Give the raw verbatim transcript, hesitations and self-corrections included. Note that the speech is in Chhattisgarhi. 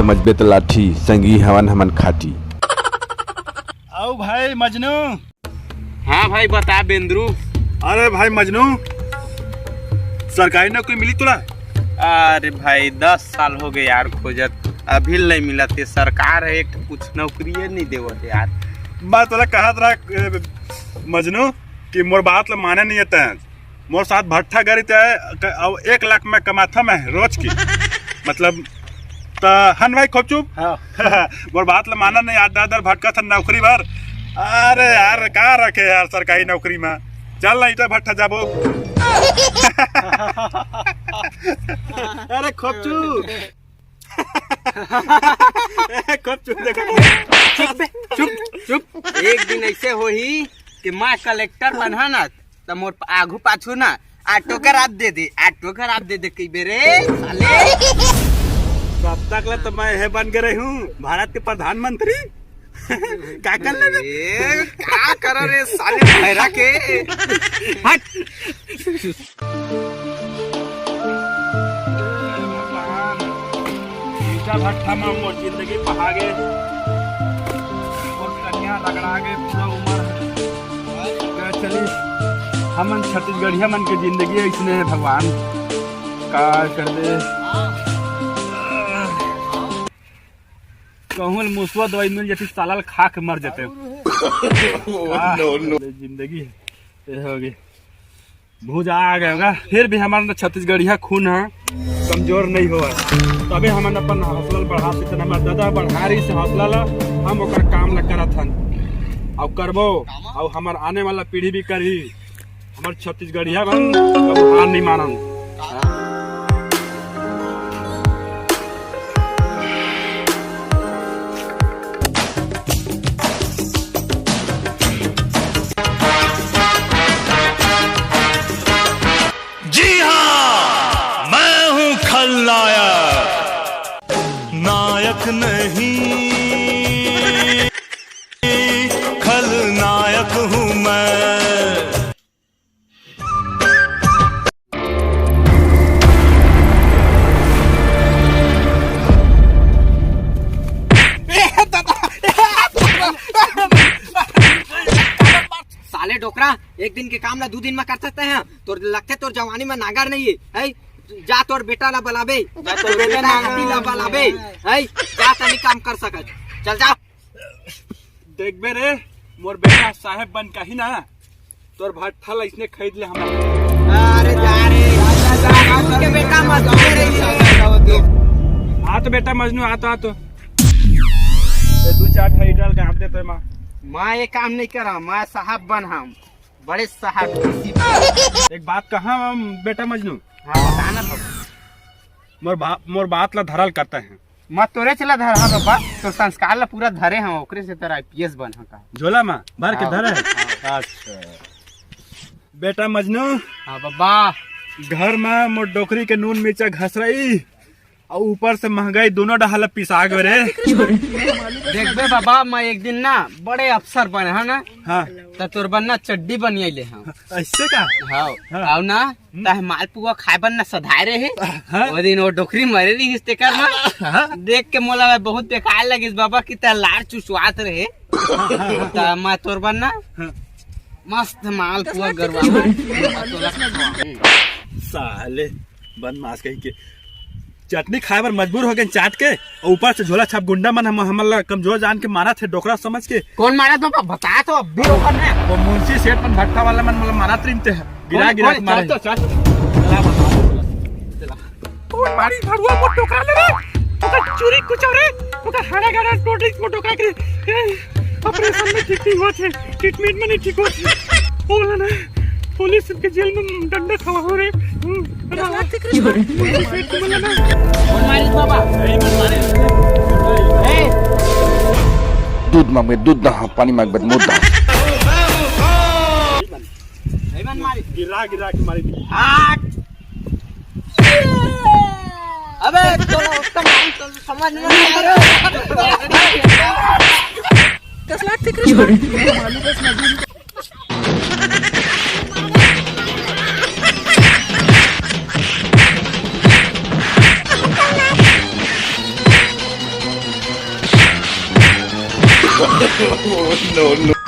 समझबे त लाठी, संगी हवन हमन खाटी। आओ भाई मजनू। हाँ भाई, बता बेंदरू। अरे भाई मजनू, सरकारी नौकरी मिली तोला? अरे भाई, दस साल हो गए यार खोजत, अभी नहीं मिला। ते सरकार है एक ठो कुछ नौकरी नहीं देवत यार। मैं तोला कहत रहा, ए, मजनू, कि मोर बात ला माने नहीं आता। मोर साथ भट्ठा गरी ते, क-, अब एक लाख में कमाथा मैं रोज की। मतलब, त हन भाई खोपचू। हाँ। मोर बात ल माना नहीं, आठ दस हजार भटका था नौकरी बर। अरे यार, का रखे यार सरकारी नौकरी में, चल ना ईटा भट्ठा जाबो। अरे खोपचू। ए, खोपचू देखो। चुप बे, चुप, चुप। एक दिन ऐसे होही कि मैं कलेक्टर बनहा ना, त मोर आघू पाछू ना ऑटो खराब दे दे, ऑटो खराब दे दे कई बेरे साले। तब तक ले तो मैं हे बन के रही हूँ भारत के प्रधानमंत्री। का कर ले? ए, का कर रे साले भैरा के? हट। भगवान, ईटा भट्ठा में मोर जिंदगी बहा गे, मोर कन्या रगड़ा गे पूरा उम्र। का चली, हमन छत्तीसगढ़िया मन के जिंदगी ऐसने है भगवान, का कर दे। कहूँ ले मुसवा दवाई मिल जाती, साला ल खा के मर जाते। आह, no, no। जिंदगी ये हो गई, भूजा आ गए होगा। फिर भी हमारा ना छत्तीसगढ़िया खून है, कमजोर नहीं हो। तबे हमन अपन हौसला बढ़ा सकते, हमारे दादा बढ़ा रही से हौसला ला, हम ओकर काम ला करत हन। और करबो, और हमार आने वाला पीढ़ी भी करही। हमर छत्तीसगढ़िया मन कबो हार नहीं मानन। जी हाँ, मैं हूँ खलनायक, नायक नहीं, खलनायक हूँ मैं। साले डोकरा, एक दिन के काम ला दू दिन में कर सकते हैं। तोर लगथे तोर जवानी में नागर नहीं है, है? जा तोर बेटा ला बलाबे, जा तोर बेटा नागर ला बलाबे, है? जा तनी काम कर सकत, चल जा। देखबे रे, मोर बेटा साहेब बन कही ना, तोर भट्ठा ला इसने खरीद ले हमारे। अरे जा रे, जा, जा, जा, जा, के बेटा मजनू रे। आ तो बेटा मजनू, आ तो, आ तो। ये दू चार ठा ईटा गाड़ दे तो माँ। माँ ये काम नहीं करा, माँ साहब बन हम, बड़े साहब। एक बात कहा बेटा मजनू। हाँ, बता ना बाबा। मोर बा-, मोर बात ला धरल करते हैं। मैं तोरे चला धर, हाँ बाबा, तो संस्कार ला पूरा धरे हम, ओकरे से तेरा आईपीएस बन, हाँ का? झोला में भर के हाँ। धरे हैं? हाँ। अच्छा। बेटा मजनू। हाँ बाबा। घर में मोर डोकरी के नून मिर्चा घसराई, और ऊपर से महंगाई, दोनों डहाल पिसा गए रे। देखबे बाबा, मैं एक दिन ना बड़े अफसर बने, हाँ ना? हाँ। त तोर बर ना चड्डी बनियाई ले हम। ऐसे का? हाँ। हाँ। आओ ना, हम्म। तह मालपुआ खाए बर ना सधाए रहे। हाँ। वो दिन वो डोकरी मरे रही तेकर ना। हाँ। देख के मोला बहुत बेकार लगिस बाबा कि तह लार चुचवात रहे। हाँ, हाँ, हाँ। त मैं तोर बर ना हाँ। मस्त मालपुआ गरवा। साले बदमाश कहीं के। चटनी खाए बर मजबूर हो गए चाट के, और ऊपर से झोला छाप गुंडा मन हम, हमन ला कमजोर जान के मारत हे, डोकरा समझ के। कौन मारत बाबा? बता तो अब भी ओकर ने। वो मुंशी सेठ मन भट्ठा वाला मन मतलब मारत रिमते हैं, गिरा कौन, गिरा कौन? के मारे। चल तो चल। चला बता। चला। कौन मारी भरुआ मोर डोकरा ले रे? ओकर चूरी कुचो रे, ओकर हरा गरा टोटली मोर डोकरा के रे। ए, ऑपरेशन में ठीक नहीं होत हे, ट्रीटमेंट में नहीं ठीक होत हे। बोला ना, पुलिस के जेल में डंडा खवा हो रे। हम्म, रात। कौन मारिस बाबा? ए! दूध मांगबे दूध दा, पानी मांगबे मुंह दा। नहीं मन मारिस। गिरा गिरा के मारी। आठ। अबे, तो उसका नाम तो समझ में नहीं आ रहा। दस लाख थे कृष्ण। No, no.